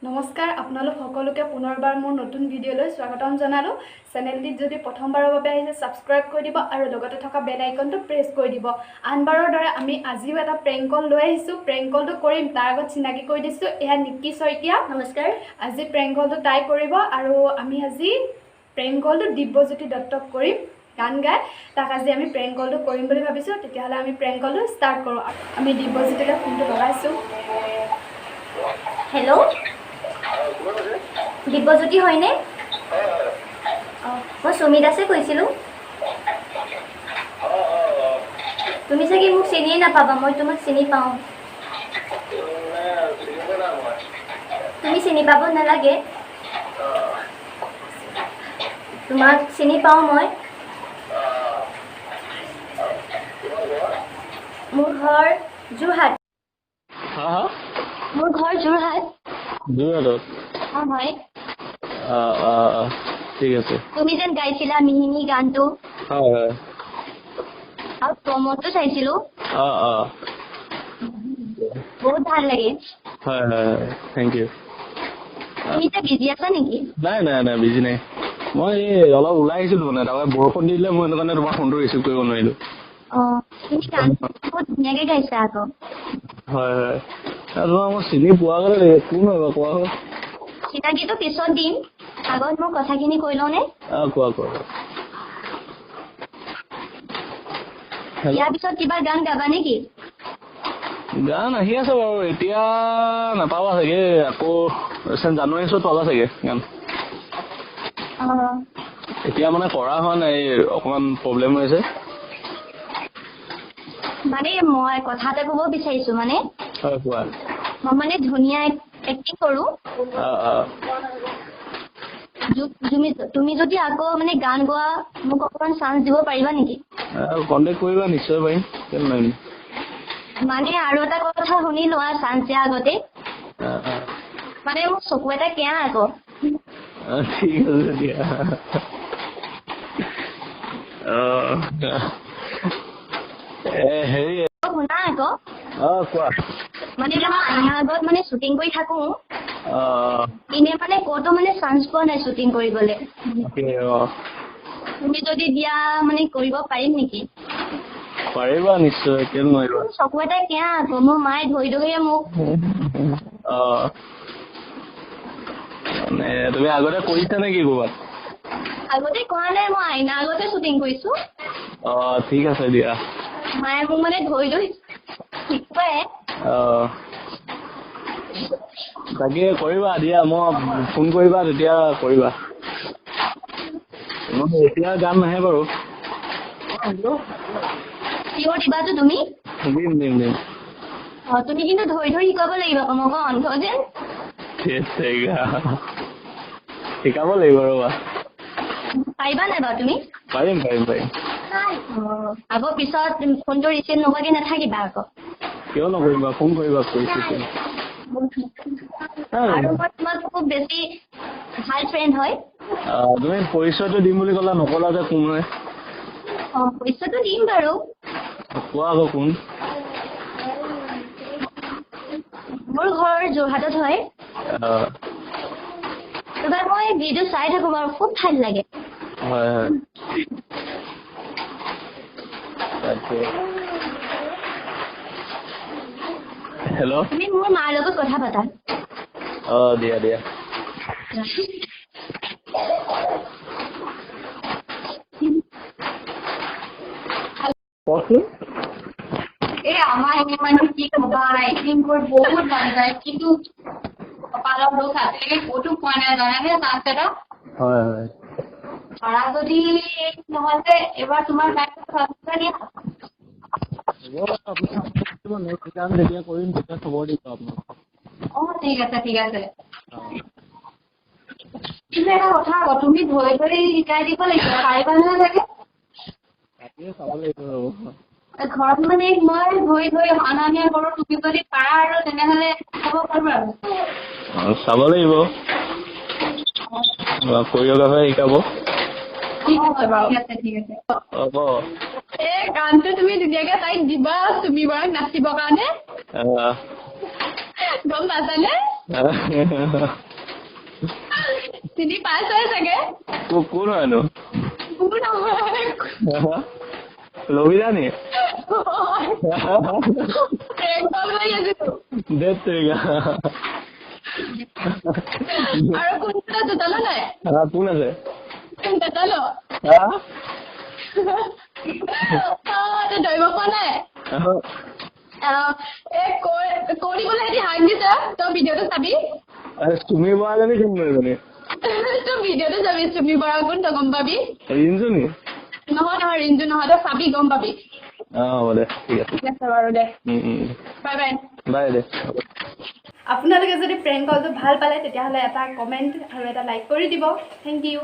নমস্কাৰ আপোনালোক সকলোকে পুনৰবাৰ মোৰ নতুন ভিডিঅ'লৈ স্বাগতম জনালোঁ। চেনেলটিত যদি প্ৰথমবাৰৰ বাবে আহিছে ছাবস্ক্ৰাইব কৰি দিব আৰু লগতে থকা বেল আইকনটো প্ৰেছ কৰি দিব। আনবাৰৰ দৰে আমি আজিও এটা প্ৰেংক কল লৈ আহিছোঁ। প্ৰেংক কলটো কৰিম তাৰ আগত চিনাকি কৰি দিছোঁ, এয়া নিকি শইকীয়া। নমস্কাৰ। আজি প্ৰেংক কলটো তাই কৰিব আৰু আমি আজি প্ৰেংক কলটো দিব্যজ্যোতি দত্তক কৰিম গান গাই। তাক আজি আমি প্ৰেংক কলটো কৰিম বুলি ভাবিছোঁ। তেতিয়াহ'লে আমি প্ৰেংক কলটো ষ্টাৰ্ট কৰোঁ। আমি দিব্যজ্যোতিলৈ ফোনটো লগাইছোঁ। হেল্ল', দিব্যজ্যোতি হয়নে? অঁ, মই সুমি দাসে কৈছিলোঁ। তুমি চাগে মোক চিনিয়ে নাপাবা, মই তোমাক চিনি পাওঁ। তুমি চিনি পাব নালাগে, তোমাক চিনি পাওঁ মই। মোৰ ঘৰ যোৰহাট। হা হা, মোৰ ঘৰ যোৰহাট। যোৰহাটত? অঁ হয়। ঠিক আছে। তুমি যেন গাইছিলা মিহিনী গানটো। হয় হয়। আৰু প্ৰমোদটো চাইছিলো। অঁ অঁ। বহুত ভাল লাগে। হয় হয় হয়, thank U. তুমি এতিয়া বিজি আছা নেকি? নাই নাই নাই, বিজি নাই। মই এই অলপ ওলাই আহিছিলো মানে, তাৰপৰা বৰষুণ দি দিলে, মই সেইটো কাৰণে তোমাৰ ফোনটো ৰিচিভ কৰিব নোৱাৰিলো। অঁ, তুমি গান বহুত ধুনীয়াকে গাইছা আকৌ। হয় হয়। তোমাৰ মই চিনি পোৱা গ'লে লাগিব, কোন হয় বাৰু কোৱা হয়? চিনাকিটো পিছত দিম, আগত মোৰ কথাখিনি কৈ লওঁনে? অঁ, কোৱা কোৱা। ইয়াৰ পিছত কিবা গান গাবা নেকি? গান আহি আছে বাৰু, এতিয়া নাপাবা চাগে, আকৌ জানুৱাৰী পিছত পাবা চাগে গান। এতিয়া মানে কৰা হোৱা নাই, অকণমান প্ৰব্লেম হৈ আছে। মানে মই কথা এটা ক'ব বিচাৰিছো মানে। হয়, কোৱা। মই মানে ধুনীয়া এক্টিং কৰোঁ। তুমি যদি আকৌ মানে গান গোৱা, মোক অকণমান চান্স দিব পাৰিবা নেকি? কণ্টেক্ট কৰিবা, নিশ্চয় পাৰিম, কেলে নোৱাৰিম। মানে আৰু এটা কথা শুনি লোৱা চান্স দিয়া আগতে। মানে মোৰ চকু এটা কেয়া আকৌ। ঠিক আছে দিয়া। হেৰি শুনা আকৌ। অঁ, কোৱা। মানে মই আইনাৰ আগত মানে শ্বুটিং কৰি থাকো, এনে মানে ক'তো মানে চান্স পোৱা নাই শ্বুটিং কৰিবলৈ। তুমি যদি দিয়া মানে কৰিব পাৰিম নেকি? পাৰিবা নিশ্চয়, কেলে নোৱাৰিবা। চকু এটা কেয়া আকৌ, মোৰ মায়ে ধৰি ধৰিয়ে মোক। অঁ, মানে তুমি আগতে কৰিছা নেকি ক'ৰবাত? আগতে কৰা নাই, মই আইনাৰ আগতে শ্বুটিং কৰিছো। অঁ, ঠিক আছে দিয়া। মায়ে মোক মানে ধৰি ধৰি শিকুৱাই। অঁ, তাকে কৰিবা দিয়া, মই ফোন কৰিবা তেতিয়া কৰিবা। এতিয়া গান নাহে বাৰু। চিঞৰ দিবাতো তুমি? দিম দিম দিম। অঁ, তুমি কিন্তু ধৰি ধৰি শিকাব লাগিব আকৌ, মই আকৌ অন্ধ যেন। শিকাব লাগিব ৰ'বা। পাৰিবা নাই বাৰু তুমি? পাৰিম পাৰিম পাৰিম। আকৌ পিছত ফোনটো ৰিচিভ নকৰাকে নাথাকিবা আকৌ। কিয় নকৰিবা, ফোন কৰিবা। কৰিছোঁ। আৰু মই তোমাক খুব বেছি ভাল ফ্ৰেণ্ড হয়। তুমি পৰিচয়টো দিম বুলি ক'লা, নক'লা যে কোন হয়? অঁ, পৰিচয়টো দিম বাৰু। কোৱা আকৌ কোন? মোৰ ঘৰ যোৰহাটত হয়। তোমাৰ মই ভিডিঅ' চাই থাকো বাৰু, খুব ভাল লাগে। হয় হয়। তাকে। হেল্ল', তুমি মোৰ মাৰ লগত কথা পাতা। অঁ, দিয়া দিয়া। কওকচোন। এই আমাৰ মানে কি ক'বা, এক্টিং কৰি বহুত মন যায়, কিন্তু কপালৰ দুখ আজিলৈকে ক'তো পোৱা নাই, জানানে চান্স এটা। হয় হয়। পাৰা যদি নহ'লে এবাৰ তোমাৰ দিয়া। যেতিয়া কৰিম তেতিয়া খবৰ দিম আপোনাক। অঁ, ঠিক আছে ঠিক আছে। কিন্তু এটা কথা আকৌ, তুমি ধৰি ধৰি শিকাই দিব লাগিব, পাৰিবা নহয় চাগে? চাব লাগিব। ঘৰত মানে মই ধৰি ধৰি অনা নিয়া কৰোঁ, তুমি যদি পাৰা আৰু তেনেহ'লে চাব পাৰো আৰু। চাব লাগিব, কৰিঅ'গ্ৰাফাৰে শিকাব। ঠিক আছে বাৰু, ঠিক আছে ঠিক আছে। হ'ব। এই গানটো তুমি ধুনীয়াকে তাইক দিবা চুমি বৰাক নাচিবৰ কাৰণে, গম পাইছানে? চিনি পাইছই চাগে। কোন হয়নো? কোন হয়? লবিদা নি? প্ৰেংক কল কৰি আছিলো। ধেত তেৰিকা। আৰু কোন আছে জান নাই? কোন আছে নাজানো। তই ধৰিব পৰা নাই? এই কৈ কৈ দিবলৈ সিহঁতি হাক দিছে, তই ভিডিঅ'টো চাবি। চুমি বৰাজনী কোন এজনী? তই ভিডিঅ'টো চাবি, চুমি বৰা কোন তই গম পাবি। ৰিঞ্জু নি? নহয় নহয়, ৰিঞ্জু নহয়, তই চাবি গম পাবি। অ হ'ব দে, ঠিক আছে। ঠিক আছে বাৰু দে, বাই বাই। বাই দে। আপোনালোকে যদি প্ৰেংক কলটো ভাল পালে, তেতিয়াহ'লে এটা কমেণ্ট আৰু এটা লাইক কৰি দিব। Thank U.